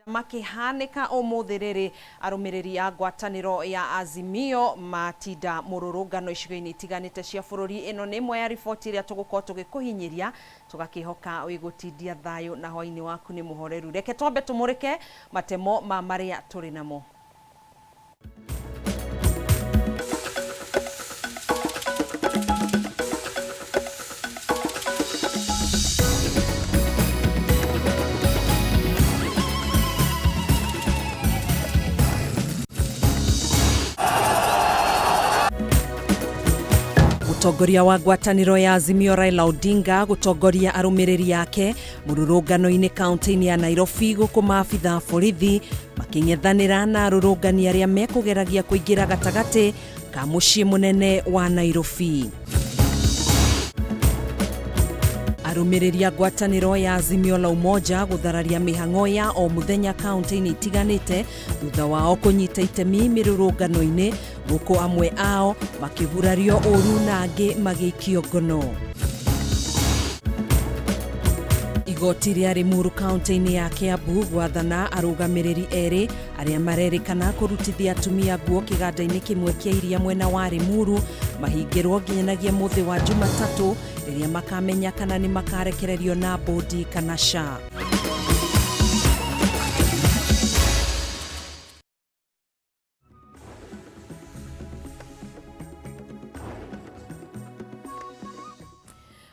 Makĩhanĩka ũmũthĩ rĩrĩ arũmĩrĩri a ngwatanĩro ya Azimio matinda mũrũrũngano icigo-inĩ itiganĩte cia bũrũri. Ĩno nĩ ĩmwe ya riboti ĩrĩa tũgũkorwo tũgĩkũhinyĩria, tũgakĩhoka wĩgũtindia thayũ na hwaĩ-inĩ waku nĩ mũhoreru. Reke twambe tũmũrĩke matemo ma marĩa tũrĩ namo. Mũtongoria wa ngwatanĩro ya Azimio Raila Odinga gũtongoria arũmĩrĩri ake mũrũrũngano-inĩ kaunti-inĩ ya Nairobi, gũkũ maabitha a borithi makĩng'ethanĩra na arũrũngani arĩa mekũgeragia kũingĩra gatagatĩ ka mũciĩ mũnene wa Nairobi. Arũmĩrĩri a ngwatanĩro ya Azimio la Umoja gũthararia mĩhang'o ya o mũthenya kaunti-inĩ itiganĩte thutha wao kũnyita itemi mĩrũrũngano-inĩ, gũkũ amwe ao makĩgurario ũru na angĩ magĩikio ngono. Igoti rĩa Limuru kaunti-inĩ ya Kiambu gwathana arũgamĩrĩri erĩ arĩa marerĩkana kũrutithia atumia nguo kĩganda-inĩ kĩmwe kĩa iria mwena wa Limuru mahingĩrwo nginyanagia mũthĩ wa Jumatatũ, rĩrĩa makamenya kana nĩ makarekererio na bũndi kana ca.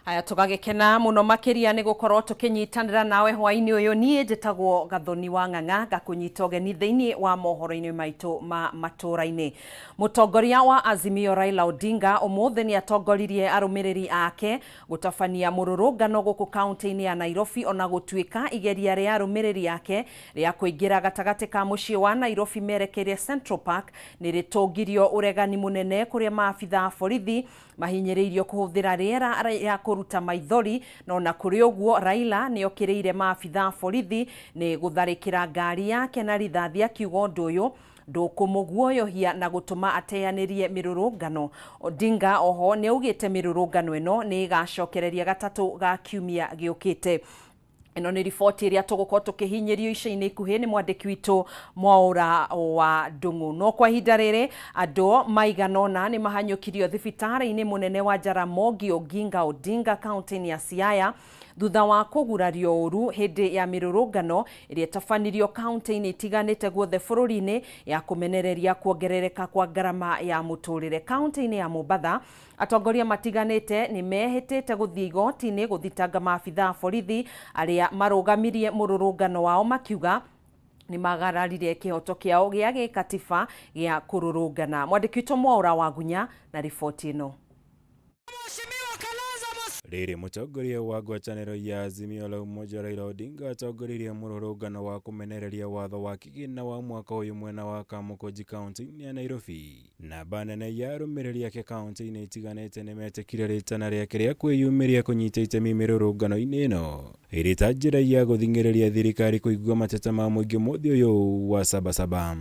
Haya, tũgagĩkena mũno makĩria nĩ gũkorwo tũkĩnyitanĩra nawe hwaĩ-inĩ ũyũ. Niĩ njĩtagwo Gathoni wa Ng'ang'a, ngakũnyita ũgeni thĩinĩ wa mohoro-inĩ maitũ ma matũũra-inĩ. Mũtongoria wa Azimio Raila Odinga ũmũthĩ nĩ atongoririe arũmĩrĩri ake gũtabania mũrũrũngano gũkũ kaunti-inĩ ya Nairobi, ona gũtuĩka igeria rĩa arũmĩrĩri ake rĩa kũingĩra gatagatĩ ka mũciĩ wa Nairobi merekeire Central Park nĩ rĩtũngirio ũregani mũnene, kũrĩa maabitha a borithi mahinyĩrĩirio kũhũthĩra rĩera rĩa kũruta maithori. No na kũrĩ ũguo, Raila nĩ okĩrĩire maabitha a borithi nĩ gũtharĩkĩra ngari yake na rithathi, akiuga ũndũ ũyũ ndũkũmũguoyohia na gũtũma ateanĩrie mĩrũrũngano. Odinga oho nĩ augĩte mĩrũrũngano ĩno nĩ ĩgacokereria gatatũ ga kiumia gĩũkĩte. Ĩno nĩ riboti ĩrĩa tũgũkorwo tũkĩhinyĩrio ica-inĩ ikuhĩ nĩ mwandĩki witũ Mwaũra wa Ndung'u. No kwa ihinda rĩrĩ, andũ maigana ũna nĩ mahanyũkirio thibitarĩ-inĩ mũnene wa Jaramogi Oginga Odinga kaunti-inĩ ya Siaya thutha wa kũgurario ũru hĩndĩ ya mĩrũrũngano ĩrĩa ĩtabanirio kaunti-inĩ itiganĩte guothe bũrũri-inĩ ya kũmenereria kuongerereka kwa ngarama ya mũtũrĩre. Kaunti-inĩ ya Mombatha, atongoria matiganĩte nĩ mehĩtĩte gũthiĩ igoti-inĩ gũthitanga maabitha a borithi arĩa marũgamirie mũrũrũngano wao, makiuga nĩ magararire kĩhoto kĩao gĩa gĩkatiba gĩa kũrũrũngana. Mwandĩki witũ Mwaũra Wagunya na riboti ĩno. Rĩrĩ mũtongoria wa ngwatanĩro ya Azimio la Umoja Raila Odinga atongoririe mũrũrũngano wa kũmenereria watho wa kĩgĩna wa mwaka ũyũ mwena wa Kamukunji kaunti-inĩ ya Nairobi. Namba nene ya arũmĩrĩri ake kaunti-inĩ itiganĩte nĩ metĩkire rĩtana rĩake rĩa kwĩyumĩria kũnyita itemi mĩrũrũngano-inĩ ĩno ĩrĩ ta njĩra ya gũthing'ĩrĩria thirikari kũigua mateta ma mũingĩ mũthĩ ũyũ wa Sabasaba.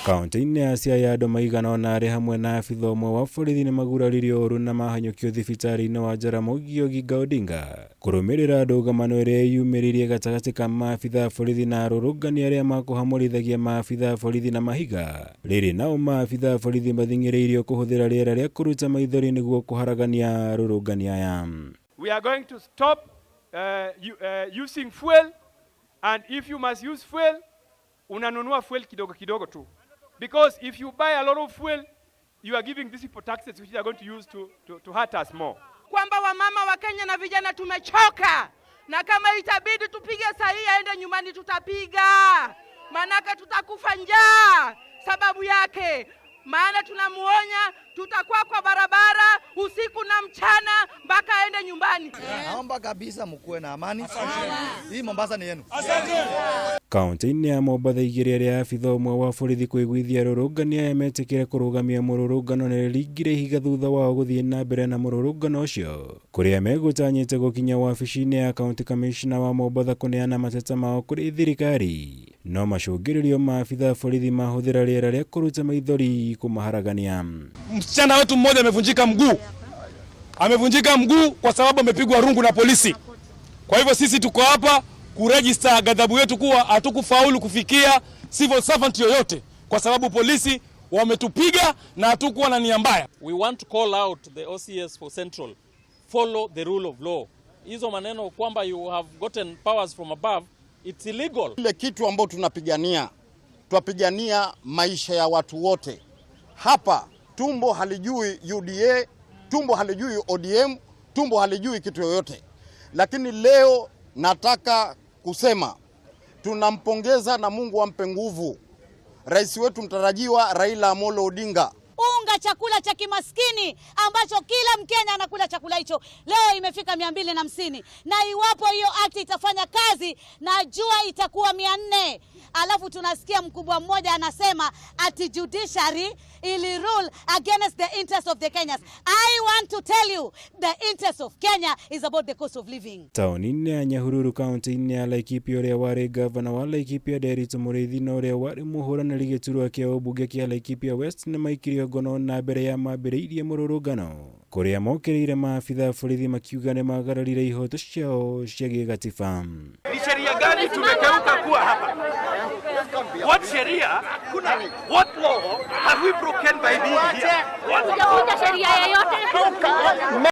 Kaunti-inĩ ya Siaya, andũ maigana ũna arĩ hamwe na abitha ũmwe wa borithi nĩ maguraririo ũru na mahanyũkio thibitarĩ-inĩ wa Jaramogi Oginga Odinga kũrũmĩrĩra ndũgamano ĩrĩa yumĩririe gatagatĩ ka maabitha a borithi na arũrũngani arĩa makũhamũrithagia maabitha a borithi na mahiga. Rĩrĩ nao maabitha a borithi mathing'ĩrĩirio kũhũthĩra rĩera rĩa kũruta maithori nĩguo kũharagania arũrũngani aya. We are going to stop using fuel, and if you must use fuel, unanunua fuel kidogo kidogo tu, because if you buy a lot of fuel, you are giving these people taxes which they are going to use to hurt us more. Kwamba wamama wa Kenya na vijana tumechoka, na kama itabidi tupige sahihi aende nyumbani tutapiga, manake tutakufa njaa sababu yake. Maana tunamuonya tutakuwa kwa barabara usiku na mchana mpaka aende nyumbani. Naomba kabisa mkuwe na amani. Hii Mombasa ni yenu. Kaunti-inĩ ya Mombatha, igeria rĩa abitha ũmwe wa borithi kũiguithia arũrũngani aya metĩkĩre kũrũgamia mũrũrũngano nĩ rĩringire ihiga thutha wao gũthiĩ na mbere na mũrũrũngano ũcio, kũrĩa megũtanyĩte gũkinya wabici-inĩ ya county commissioner wa Mombatha kũneana mateta mao kũrĩ thirikari, no macũngĩrĩrio maabitha a borithi mahũthĩra rĩera rĩa kũruta maithori kũmaharagania. Msichana wetu mmoja amevunjika mguu, amevunjika mguu kwa sababu amepigwa rungu na polisi. Kwa hivyo sisi tuko hapa Kuregister ghadhabu yetu kuwa hatukufaulu kufikia civil servant yoyote kwa sababu polisi wametupiga na hatukuwa na nia mbaya. We want to call out the OCS for Central. Follow the rule of law. Hizo maneno kwamba you have gotten powers from above, it's illegal. Ile kitu ambayo tunapigania, twapigania maisha ya watu wote. Hapa tumbo halijui UDA, tumbo halijui ODM, tumbo halijui kitu yoyote. Lakini leo nataka kusema tunampongeza na Mungu ampe nguvu rais wetu mtarajiwa Raila Amolo Odinga. Unga chakula cha kimaskini ambacho kila Mkenya anakula chakula hicho leo imefika 250, na iwapo hiyo act itafanya kazi najua itakuwa 400. Alafu tunasikia mkubwa mmoja anasema ati judiciary ili rule against the interest of the Kenyans. I want to tell you, the interest of Kenya is about the cost of living. Taũni-inĩ ya Nyahururu kaunti-inĩ ya Laikipia, ũrĩa warĩ ngavana wa Laikipia Nderitu Mũrĩithi na ũrĩa warĩ mũhũranĩri gĩturwa kĩa ũmbunge kĩa Laikipia West nĩ maikirio ngono na mbere ya mambĩrĩirie mũrũrũngano kũrĩa mokĩrĩire maabitha a borithi makiuga nĩ magararire ihoto ciao cia gĩgatiba. Ni sheria gani tumekeuka kuwa hapa? What sheria? What law have we broken by being here? Hujavunja sheria yoyote.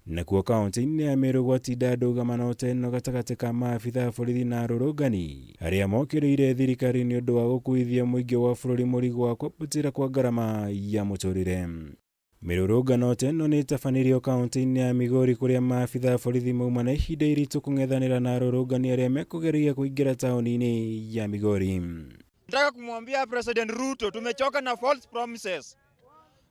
Nakuo kaunti-inĩ ya Meru gwatinda ndũgamano ta ĩno gatagatĩ ka maabitha a borithi na arũrũngani arĩa mokĩrĩire thirikari nĩ ũndũ wa gũkuithia mũingĩ wa bũrũri mũrigo wa kwambatĩra kwa ngarama ya mũtũrĩre. Mĩrũrũngano ta ĩno nĩ ĩtabanĩrio kaunti-inĩ ya Migori kũrĩa maabitha a borithi mauma na ihinda iritũ kũng'ethanĩra na arũrũngani arĩa mekũgeria kũingĩra taũni-inĩ ya Migori. Nataka kumwambia President Ruto, tumechoka na false promises.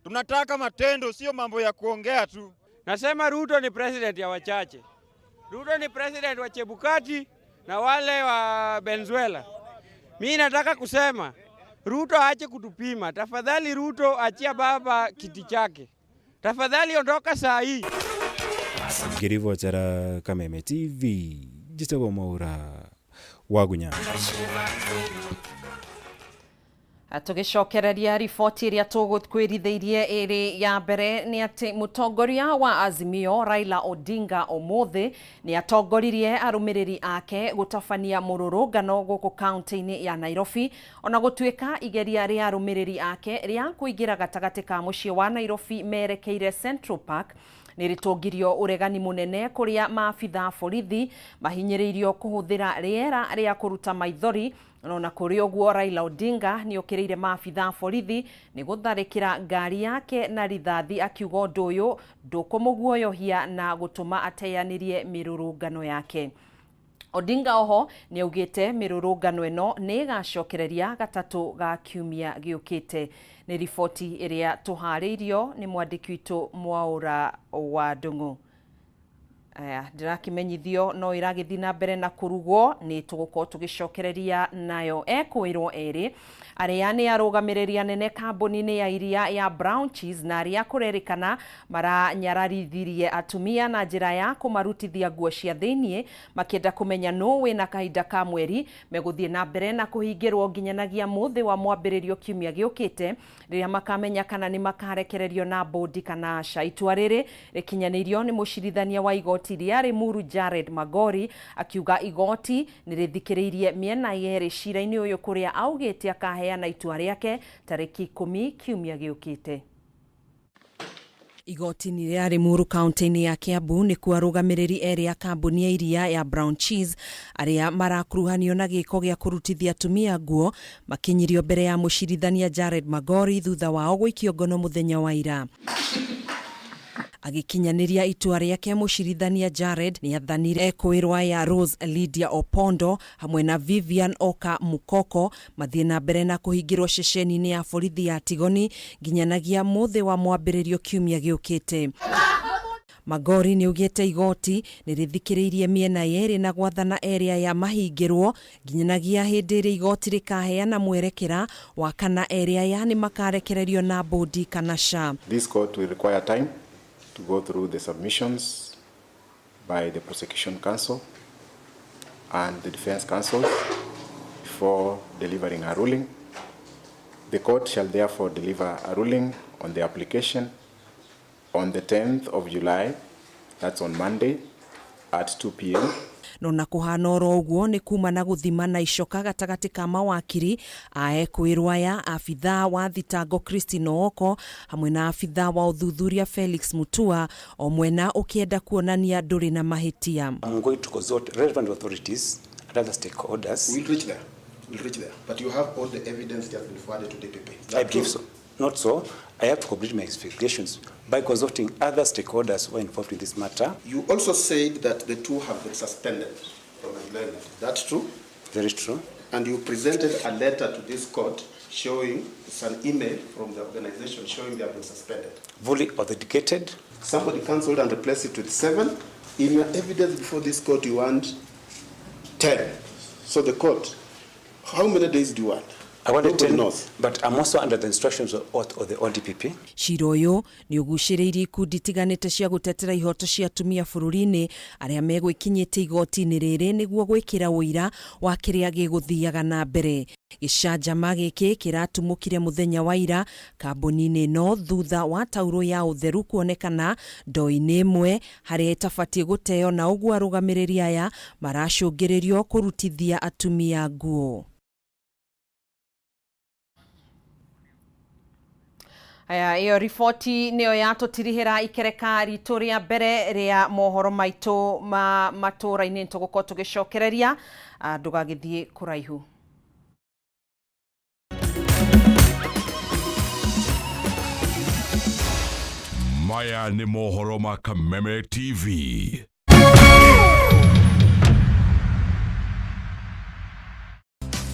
Tunataka matendo, sio mambo ya kuongea tu. Nasema Ruto ni president ya wachache. Ruto ni president wa Chebukati na wale wa Venezuela. Mi nataka kusema Ruto aache kutupima. Tafadhali Ruto, achia baba kiti chake. Tafadhali ondoka saa hii. Ngĩribotera Kameme TV, njĩtagwo Mwaura Wagunya. Tũgĩcokereria riboti ĩrĩa tũgũkwĩrithĩirie ĩrĩ ya mbere nĩ atĩ mũtongoria wa Azimio Raila Odinga ũmũthĩ nĩ atongoririe arũmĩrĩri ake gũtabania mũrũrũngano gũkũ kaunti-inĩ ya Nairobi, ona gũtuĩka igeria rĩa arũmĩrĩri ake rĩa kũingĩra gatagatĩ ka mũciĩ wa Nairobi merekeire Central Park nĩ rĩtũngirio ũregani mũnene kũrĩa maabitha a borithi mahinyĩrĩirio kũhũthĩra rĩera rĩa kũruta maithori. Ona kũrĩ ũguo, Raila Odinga nĩ okĩrĩire maabitha a borithi nĩ gũtharĩkĩra ngari yake na rithathi, akiuga ũndũ ũyũ ndũkũmũguoyohia na gũtũma ateanĩrie mĩrũrũngano yake. Odinga oho nĩ augĩte mĩrũrũngano ĩno nĩ ĩgacokereria gatatũ ga kiumia gĩũkĩte. Nĩ riboti ĩrĩa tũharĩirio nĩ mwandĩki witũ Mwaũra wa Ndung'u. Aya, ndĩrakĩmenyithio no ĩragĩthiĩ na mbere na kũrugwo, nĩ tũgũkorwo tũgĩcokereria nayo. Ekwĩrwo erĩ arĩa nĩ arũgamĩrĩri anene kambuni-inĩ ya iria ya Brown Cheese na arĩa kũrerĩkana maranyararithirie atumia na njĩra ya kũmarutithia nguo cia thĩiniĩ makĩenda kũmenya nũ wĩna kahinda ka mweri, megũthiĩ na mbere na kũhingĩrwo nginyanagia mũthĩ wa mwambĩrĩrio kiumia gĩũkĩte, rĩrĩa makamenya kana nĩ makarekererio na bodi kana aca. Itua rĩrĩ rĩkinyanĩirio nĩ mũcirithania wa igoti rĩa Limuru Jared Magori, akiuga igoti nĩ rĩthikĩrĩirie mĩena yerĩ cira-inĩ ũyũ, kũrĩa augĩte akaheana itua rĩake tarĩki 10 kiumia gĩũkĩte. Igoti-inĩ rĩa Limuru kaunti-inĩ ya Kiambu nĩkuo arũgamĩrĩri erĩ a kambuni ya iria ya Brown Cheese arĩa marakuruhanio na gĩko gĩa kũrutithia atumia nguo makinyirio mbere ya mũcirithania Jared Magori thutha wao gũikio ngono mũthenya wa ira. Agĩkinyanĩria itua rĩake, mũcirithania Jared nĩ athanire ekũĩrwa ya Rose Lydia Opondo hamwe na Vivian Oka Mukoko mathiĩ na mbere na kũhingĩrwo ceceni-inĩ ya borithi ya Tigoni nginyanagia mũthĩ wa mwambĩrĩrio kiumia gĩũkĩte. Magori nĩ augĩte igoti nĩ rĩthikĩrĩirie mĩena yerĩ na gwathana erĩ aya mahingĩrwo nginyanagia hĩndĩ ĩrĩa igoti rĩkaheana mwerekera wa kana erĩ aya nĩ makarekererio na bodi kana ca. This court will require time to go through the submissions by the prosecution counsel and the defense counsels before delivering a ruling. The court shall therefore deliver a ruling on the application on the 10th of July, that's on Monday, at 2 p.m. No na kũhana oro ũguo nĩ kuma na gũthima na icoka gatagatĩ ka mawakiri a ekũĩrwo aya, abithaa wa thitango Christine Ooko hamwe na abithaa wa ũthuthuria Felix Mutua, o mwena ũkĩenda kuonania ndũrĩ na mahĩtia. I'm going to consult relevant authorities and other stakeholders. We'll reach there. We'll reach there. But you have all the evidence that has been forwarded to DPP. I believe so. Not so. I have to complete my investigations by consulting other stakeholders who are involved in this matter. You also said that the two have been suspended from employment. That's true? Very true. And you presented a letter to this court showing, it's an email from the organization showing they have been suspended. Fully authenticated. Somebody cancelled and replaced it with 7. In your evidence before this court, you want 10. So the court, how many days do you want? I wanted Nobody 10, knows. but I'm also under the instructions of the ODPP. Cira ũyũ nĩ ũgucĩrĩirie ikundi itiganĩte cia gũtetera ihoto cia atumia bũrũri-inĩ arĩa megwĩkinyĩtie igoti-inĩ rĩrĩ nĩguo gwĩkĩra ũira wa kĩrĩa gĩgũthiaga na mbere. Gĩcanjama gĩkĩ kĩratumũkire mũthenya wa ira kambuni-inĩ ĩno thutha wa taurũ ya ũtheru kuonekana ndoo-inĩ ĩmwe harĩa ĩtabatiĩ gũteo na ũguo arũgamĩrĩri aya maracũngĩrĩrio kũrutithia atumia nguo. Aya, iyo riboti niyo yatũtirihĩra ikereka ritũ rĩa mbere rĩa mohoro maitũ ma matũra-inĩ tũgũkorwo tũgĩcokereria ndũgagĩthiĩ kũraihu. Maya nĩ mohoro ma Kameme TV.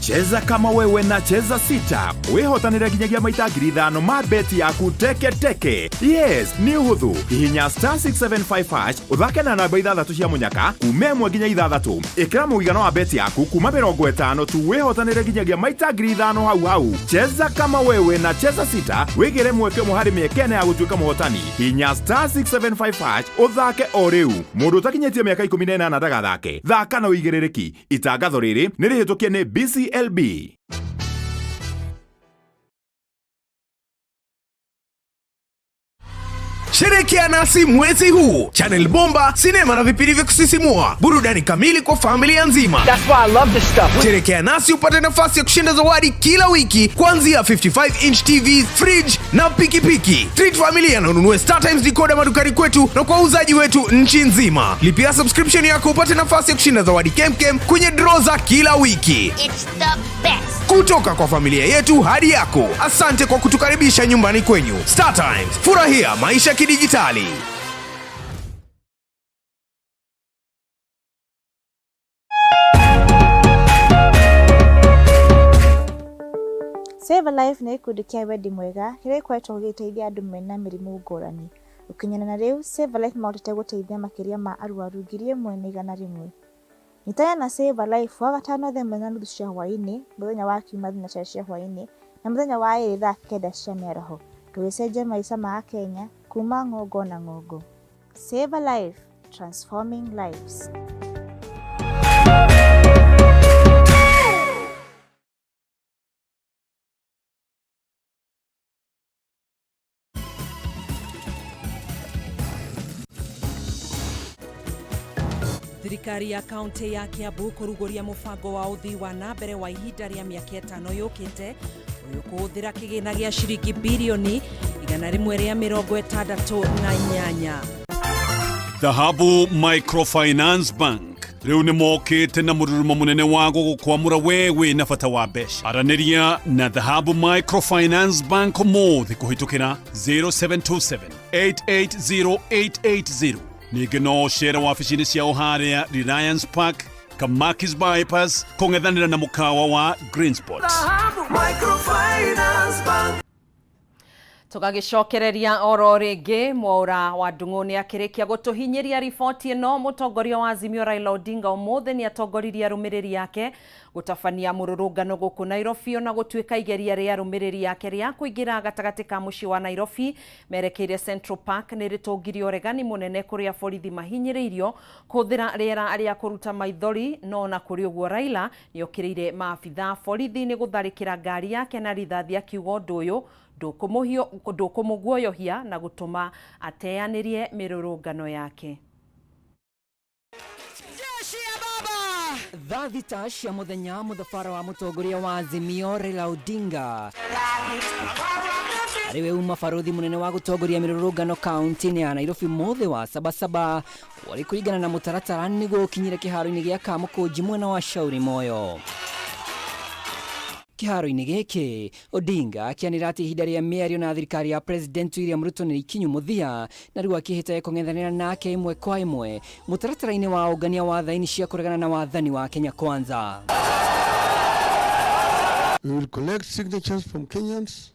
Cheza kama wewe na Cheza Sita wihotanire nginyagia maita 5,000 ma beti yaku teke teke. Yes, nĩ ũhũthũ. Hihinya star 675 hash ũthake na namba 6 cia mũnyaka kuma 1 nginya 6. Ĩkĩra mũigana wa beti yaku kuma 50 tu wihotanire nginyagia maita 5,000 hau hau. Cheza kama wewe na Cheza Sita wĩgĩre mweke ũmwe harĩ mĩeke ĩna ya gũtuĩka mũhotani. Hihinya star 675 hash ũthake o rĩu. Mũndũ ũtakinyĩtie mĩaka 18 ndagathake. Thaka na ũigĩrĩrĩki. Itangatho rĩrĩ nĩ rĩhĩtũkie nĩ BCLB. Sherekea nasi mwezi huu. Channel Bomba, sinema na vipindi vya kusisimua, burudani kamili kwa familia nzima. That's why I love this stuff. Sherekea nasi upate nafasi ya kushinda zawadi kila wiki kuanzia 55-inch TV, fridge na pikipiki. Treat familia na ununue Star Times decoder madukani kwetu na kwa wauzaji wetu nchi nzima. Lipia subscription yako upate nafasi ya kushinda zawadi kemkem kwenye draw za kila wiki. It's the best. Kutoka kwa familia yetu hadi yako. Asante kwa kutukaribisha nyumbani kwenyu. Star Times, furahia maisha kidijitali. Save a Life nĩ gĩkundi kĩa wendi mwega kĩrĩa gĩkoretwo gĩgĩteithia andũ mena mĩrimũ ngũrani. Gũkinyana na rĩu, Save a Life mahotete gũteithia makĩria ma arwaru 1,100. Nyitana na Save a Life wagatano thaa 1:30 cia hwaĩ-inĩ, mũthenya wa kiumia 4:00 cia hwaĩ-inĩ na mũthenya wa ĩrĩ thaa 9 cia mĩaraho. Tũgĩcenjia maica ma Akenya kuma ng'ongo na ng'ongo. Save a Life, transforming lives. Thirikari ya kaunti ya Kiambu kũrugũria mũbango wa ũthii wa na mbere wa ihinda rĩa mĩaka 5 yũkĩte ũyũ kũhũthĩra kĩgĩna gĩa ciringi birioni 168. Dhahabu Microfinance Bank rĩu nĩ mokĩte na mũrurumo mũnene wa gũgũkwamũra we wĩ na bata wa mbeca. Aranĩria na Dhahabu Microfinance Bank ũmũthĩ kũhĩtũkĩra 0727 880880. Ningĩ no ũcere wabici-inĩ ciao harĩa Reliance Park, Kamakis Bypass, kũng'ethanĩra na mũkawa wa Greenspot. Tũgagĩcokereria oro rĩngĩ Mwaũra wa Ndung'u nĩ akĩrĩkia gũtũhinyĩria riboti ĩno. Mũtongoria wa Azimio Raila Odinga ũmũthĩ nĩ atongoririe arũmĩrĩri ake gũtabania mũrũrũngano gũkũ Nairobi ona gũtuĩka igeria rĩa arũmĩrĩri ake rĩa kũingĩra gatagatĩ ka mũciĩ wa Nairobi merekeire Central Park nĩ rĩtũngirie ũregani mũnene kũrĩa borithi mahinyĩrĩirio kũhũthĩra rĩera rĩa kũruta maithori. No ona kũrĩ ũguo Raila nĩ okĩrĩire maabitha borithi nĩ gũtharĩkĩra ngari yake na rithathi akiuga ũndũ ũyũ ndũkũmũguoyohia na gũtũma ateanĩrie mĩrũrũngano yake. Jeshi ya baba! Thaa 6 cia muthenya muthafara wa mutongoria wa Azimio Raila Odinga ariwe uma baruthi munene wa gutongoria mirurungano kaunti-ini ya Nairobi mothe wa Sabasaba wari kuringana na mutaratara niguo ukinyire kiharo-ini gia Kamukunji mwena wa Shauri Moyo. Kiharo-ini giki Odinga akianira ati ihinda ria miario na thirikari ya President William Ruto ni ikinyu muthia na riu akihita kung'ethanira nake imwe kwa imwe mutaratara-ini wa ungania wa thaini cia kuregana na wathani wa Kenya Kwanza. We will collect signatures from Kenyans,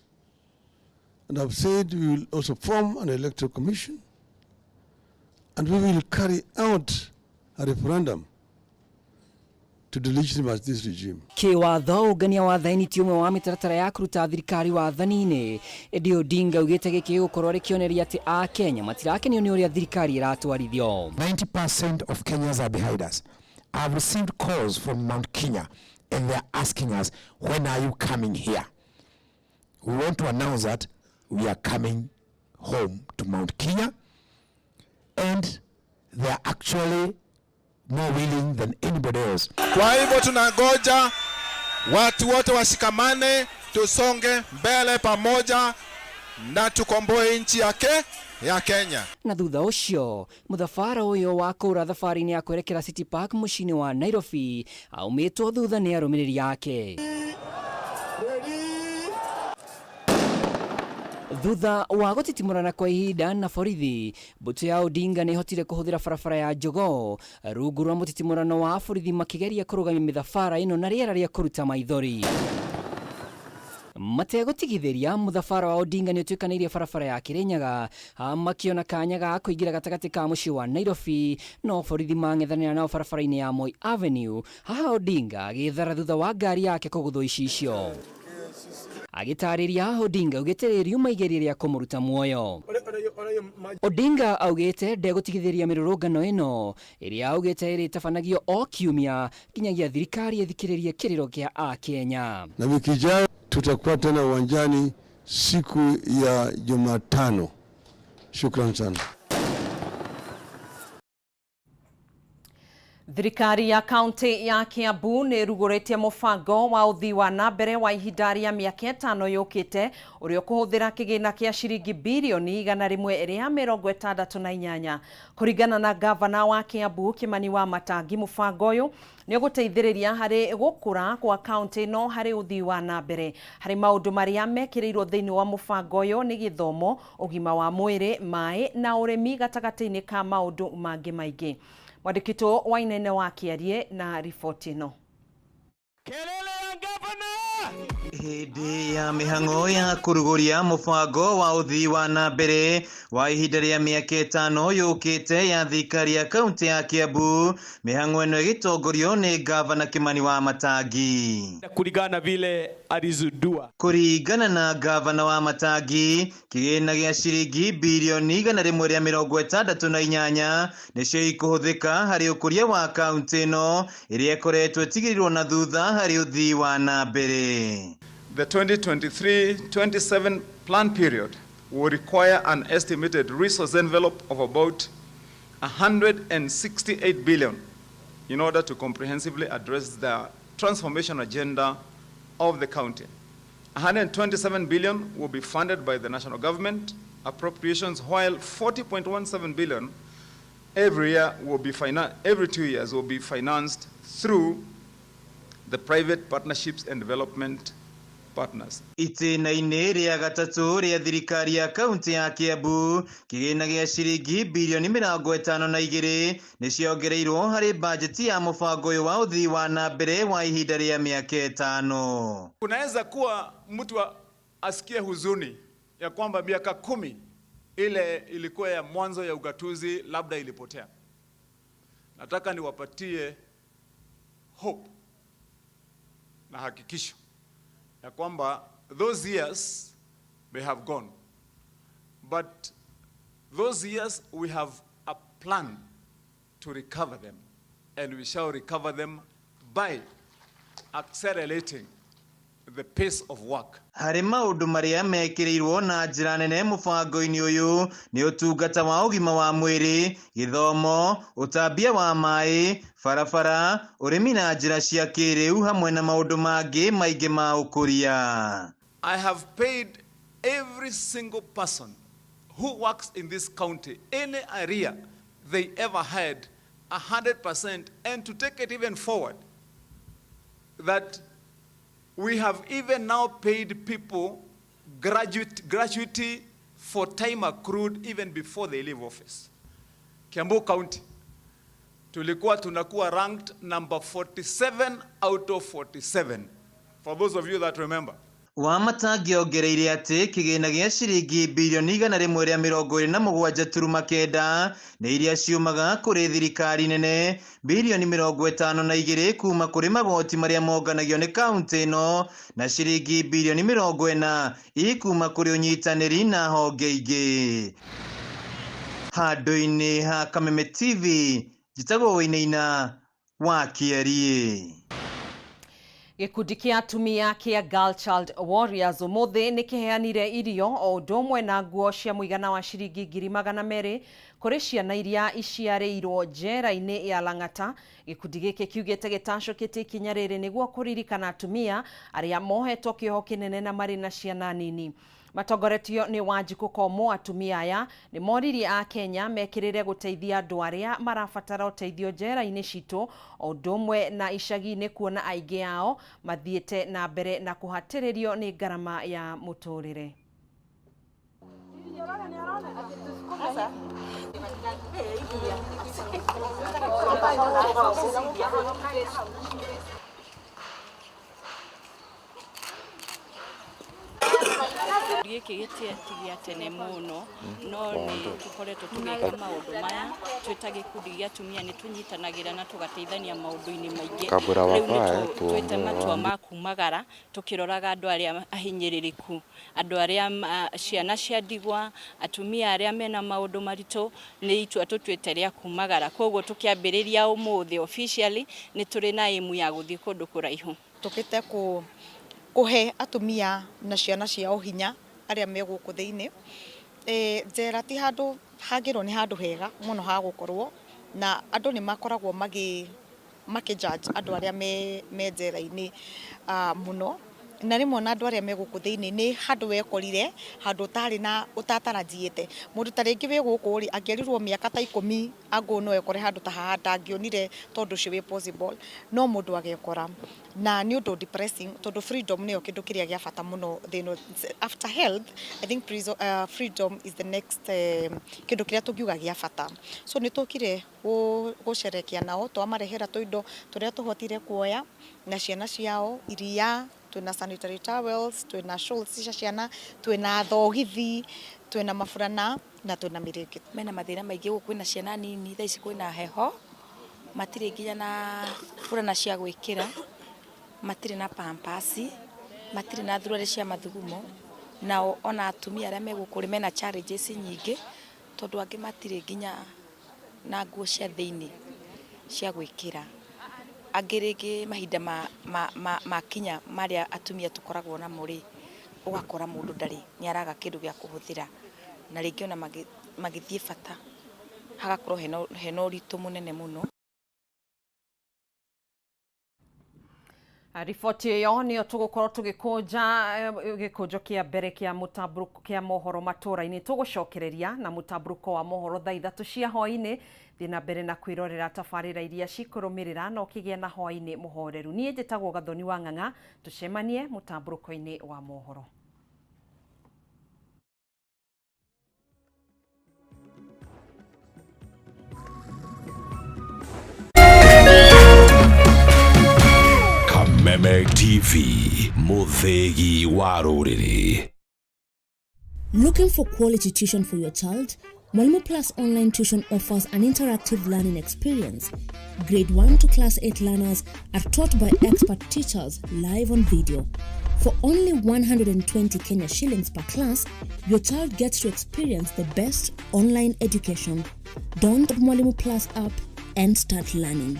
and I've said we will also form an electoral commission, and we will carry out a referendum to delegitimize this regime. Kiwatho ungania wa thaini ti umwe wa mitaratara ya kuruta thirikari wathani-ini, indi Odinga augite giki gigukorwo ari kionereria ati a Kenya matirakenio ni uria thirikari iratwarithio. 90% of Kenyans are behind us. I've received calls from Mount Kenya and they're asking us, when are you coming here? We want to announce that we are coming home to Mount Kenya, and they are actually more willing than anybody else. Kwa hivyo tunangoja watu wote washikamane, tusonge mbele pamoja na tukomboe nchi yake ya Kenya. Na thutha ucio muthafara uyu wa kura thabari-ini ya kwerekera City Park muciĩ-inĩ wa Nairobi aumitwo thutha nĩ arũmĩrĩri ake. Thutha wa gũtitimũrana kwa ihinda na borithi, mbũtũ ya Odinga nĩ ĩhotire kũhũthĩra barabara ya Jogoo rungu rwa mũtitimũrano wa borithi makĩgeria kũrũgamia mĩthabara ĩno na rĩera rĩa kũruta maithori. Mategũtigithĩria mũthabara wa Odinga nĩ ũtuĩkanĩirie barabara ya Kirinyaga makiona kanya ga kũingĩra gatagatĩ ka mũciĩ wa Nairobi, no borithi mang'ethanĩra nao barabara-inĩ ya Moi Avenue. Haha Odinga agĩthara thutha wa ngari yake kũgũthwo icicio. Agĩtarĩria Odinga augĩte rĩrĩ riuma igeria rĩa kũmũruta muoyo. Odinga augĩte ndegũtigithĩria mĩrũrũngano ĩno ĩrĩa augĩte ĩrĩtabanagio o kiumia nginyagia thirikari ĩthikĩrĩrie kĩrĩro kĩa Akenya. Na wiki ijayo tutakuwa tena uwanjani siku ya Jumatano. Shukran sana. Thirikari ya kaunti ya Kiambu nĩ ĩrugũrĩtie mũbango wa ũthii wa na mbere wa ihinda rĩa mĩaka 5 yũkĩte ũrĩa ũkũhũthĩra kĩgĩna kĩa ciringi birioni 168. Kũringana na gavana wa Kiambu Kimani wa Matangi, mũbango ũyũ nĩ ũgũteithĩrĩria harĩ gũkũra kwa kaunti ĩno harĩ ũthii wa na mbere. Harĩ maũndũ marĩa mekĩrĩirwo thĩinĩ wa mũbango ũyũ nĩ gĩthomo, ũgima wa mwĩrĩ, maĩ na ũrĩmi gatagatĩ-inĩ ka maũndũ mangĩ maingĩ. Mwandĩkitũ wa Inene wa Kĩarie na riboti ĩno. Hĩndĩ ya mĩhang'o ya kũrugũria mũbango wa ũthii wa na mbere wa ihinda rĩa mĩaka 5 yũkĩte ya thirikari ya kaunti ya Kiambu, mĩhang'o ĩno ĩgĩtongorio nĩ gavana Kimani wa Matangi. Kulingana na vile alizindua. Kũringana na gavana wa Matangi, kĩgĩna gĩa ciringi birioni 168 nĩcio ikũhũthĩka harĩ ũkũria wa kaunti ĩno ĩrĩa ĩkoretwo ĩtigĩrĩirwo na thutha harĩ ũthii wa na mbere. The 2023-27 plan period will require an estimated resource envelope of about 168 billion in order to comprehensively address the transformation agenda of the county. 127 billion will be funded by the national government appropriations, while 40.17 billion every year will be every 2 years will be financed through the private partnerships and development partners. Itĩna-inĩ rĩa gatatũ rĩa thirikari ya kaunti ya Kiambu, kĩgĩna gĩa ciringi birioni 52 nĩciongereirwo harĩ bajeti ya mũbango ũyũ wa ũthii wa na mbere wa ihinda rĩa mĩaka 5. Kunaweza kuwa mtu asikie huzuni ya kwamba miaka 10 ile ilikuwa ya mwanzo ya ugatuzi labda ilipotea. Nataka niwapatie hope na hakikisho ya kwamba those years may have gone, but those years we have a plan to recover them, and we shall recover them by accelerating the pace of work. Harĩ maũndũ marĩa mekĩrĩirwo na njĩra nene mũbango-inĩ ũyũ nĩ ũtungata wa ũgima wa mwĩrĩ, gĩthomo, ũtambia wa maĩ, barabara, ũrĩmi na njĩra cia kĩrĩu hamwe na maũndũ mangĩ maingĩ ma ũkũria. I have paid every single person who works in this county, any area they ever had, 100%, and to take it even forward, that we have even now paid people gratuity for time accrued even before they leave office. Kiambu County, tulikuwa tunakuwa ranked number 47 out of 47, for those of you that remember. Wamatangi ongereire atĩ kĩgĩna gĩa ciringi birioni 127.9 nĩ iria ciumaga kũrĩ thirikari nene, birioni 52 kuma kũrĩ magoti marĩa monganagio nĩ kaunti ĩno na ciringi birioni 40 ikuma kũrĩ ũnyitanĩri na honge ingĩ. Handũ-inĩ ha Kameme TV, njĩtagwo Wainaina wa Kĩeriĩ. Gĩkundi kĩa atumia kĩa Girl Child Warriors ũmũthĩ nĩ kĩheanire irio o ũndũ ũmwe na nguo cia mũigana wa ciringi 200,000 kũrĩ ciana iria iciarĩirwo njera-inĩ ya Lang'ata. Gĩkundi gĩkĩ kiugĩte gĩtacũkĩtie ikinya rĩrĩ nĩguo kũririkana atumia arĩa mohetwo kĩoho kĩnene na marĩ na ciana nini. Matongoretio nĩ Wanjikũ Komo, atumia aya nĩ moririe a Kenya mekĩrĩre gũteithia andũ arĩa marabatara ũteithio njera-inĩ citũ o ũndũ ũmwe na icagi-inĩ, kuona aingĩ ao mathiĩte na mbere na kũhatĩrĩrio nĩ ngarama ya mũtũrĩre. Gĩkĩ gĩti gĩa tene mũno, no nĩ tũkoretwo tũgĩka maũndũ maya twĩ ta gĩkundi gĩa atumia, nĩ tũnyitanagĩra na tũgateithania maũndũ-inĩ maingĩ. Rĩu nĩ twĩte matua ma kumagara tũkĩroraga andũ arĩa ahinyĩrĩrĩku, andũ arĩa ciana cia ndigwa, atumia arĩa mena maũndũ maritũ, nĩ itua tũtuĩte rĩa kumagara. Koguo tũkĩambĩrĩria ũmũthĩ officially nĩ tũrĩ na aim ya gũthiĩ kũndũ kũraihu. Tũkĩte kũhe atumia na ciana ciao hinya arĩa me gũkũ thĩinĩ. Njera ti handũ hangĩrwo nĩ handũ hega mũno ha gũkorwo, na andũ nĩ makoragwo makĩ judge andũ arĩa me njera-inĩ mũno, na rĩmwe na andũ arĩa me gũkũ thĩinĩ nĩ handũ wekorire, handũ ũtarĩ na ũtatarajiĩte. Mũndũ ta rĩngĩ wĩ gũkũ rĩ, angĩerirwo mĩaka ta 10 angũ no ekore handũ ta haha ndangĩonire tondũ ũcio wĩ possible, no mũndũ agekora. Na nĩ ũndũ depressing tondũ freedom nĩyo kĩndũ kĩrĩa gĩa bata mũno thĩ ĩno. After health, I think freedom is the next kĩndũ kĩrĩa tũngiuga gĩa bata. So nĩ tũkire gũcerekea nao, twamarehera tũindo tũrĩa tũhotire kuoya na ciana ciao, iria, twĩna sanitary towels, twĩna shawls cia ciana, twĩna thogithi, twĩna maburana na twĩna mĩrĩngĩti. Mena mathĩna maingĩ gũkũ, kwĩna ciana nini, thaa ici kwĩna heho, matirĩ nginya na burana cia gwĩkĩra, matirĩ na pampasi, matirĩ na thuruarĩ cia mathugumo, nao ona atumia arĩa me gũkũ rĩ mena challenges nyingĩ tondũ angĩ matirĩ nginya na nguo cia thĩinĩ cia gwĩkĩra. Angĩ rĩngĩ mahinda makinya marĩa atumia tũkoragwo namo rĩ, ũgakora mũndũ ndarĩ, nĩ araga kĩndũ gĩa kũhũthĩra, na rĩngĩ ona magĩthiĩ bata hagakorwo hena ũritũ mũnene mũno. Riboti ĩyo nĩyo tũgũkorwo tũgĩkũnja gĩkũnjo kĩa mbere kĩa mũtambũrũko kĩa mohoro matũra-inĩ. Tũgũcokereria na mũtambũrũko wa mohoro thaa 3 cia hwaĩ-inĩ. Thiĩ na mbere na kwĩrorera tabarĩra iria cikũrũmĩrĩra na ũkĩgĩa na hwaĩ-inĩ mũhoreru. Niĩ njĩtagwo Gathoni wa Ng'ang'a, tũcemanie mũtambũrũko-inĩ wa mohoro. Kameme TV, mũthĩgi wa rũrĩrĩ. Looking for quality tuition for your child? Mwalimu Plus Online Tuition offers an interactive learning experience. Grade 1 to Class 8 learners are taught by expert teachers live on video. For only 120 Kenya shillings per class, your child gets to experience the best online education. Download Mwalimu Plus app and start learning.